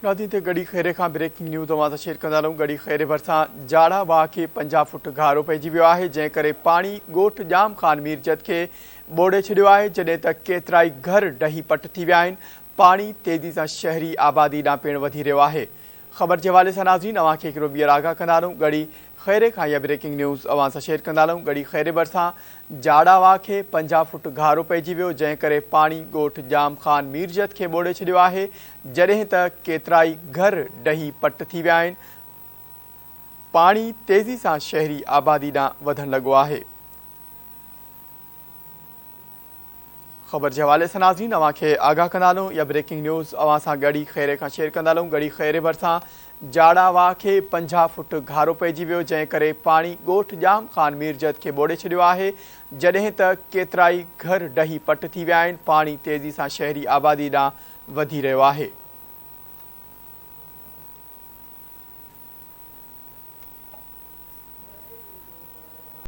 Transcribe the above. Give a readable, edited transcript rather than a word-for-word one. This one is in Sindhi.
ناظرين تي ڳڙهي خيري کان بريڪنگ نيوز اوهان سان شيئر ڪندا هلون ڳڙهي خيري ڀرسان جاڙا واهه کي 50 فوٽ گهارو پئجي ويو آهي جنهن ڪري پاڻي ڳوٺ ڄام خان ميرجت کي ٻوڙي ڇڏيو آهي جڏهن ته ڪيترائي گهر ڊهي پٽ ٿي ويا آهن پاڻي تيزي سان شهري آبادي ڏانهن پڻ وڌي رهيو آهي خبر جي حوالي سان ناظرين اوهان کي هڪڙو ٻيهر آگاهه ڪندا هلون ڳڙهي خيري کان اها بريڪنگ نيوز اوهان سان شيئر ڪندا هلون ڳڙهي خيري ڀرسان جاڙا واهه کي 50 فوٽ گهارو پئجي ويو جنهن ڪري پاڻي ڳوٺ ڄام خان ميرجت کي ٻوڙي ڇڏيو آهي جڏهن ته ڪيترائي گهر ڊهي پٽ ٿي ويا آهن پاڻي تيزي سان شهري آبادي ڏانهن وڌڻ لڳو آهي. خبر جي حوالي سان ناظرين اوهان کي آگاهه ڪندا هلون يا بريڪنگ نيوز اوهان سان ڳڙهي خيري کان شيئر ڪندا هلون ڳڙهي خيري ڀرسان جاڙا واهه کي 50 فوٽ گهارو پئجي ويو جنهن ڪري پاڻي ڳوٺ ڄام خان ميرجت کي ٻوڙي ڇڏيو آهي جڏهن ته ڪيترائي گهر ڊهي پٽ ٿي ويا آهن پاڻي تيزي سان شهري آبادي ڏانهن وڌي رهيو آهي.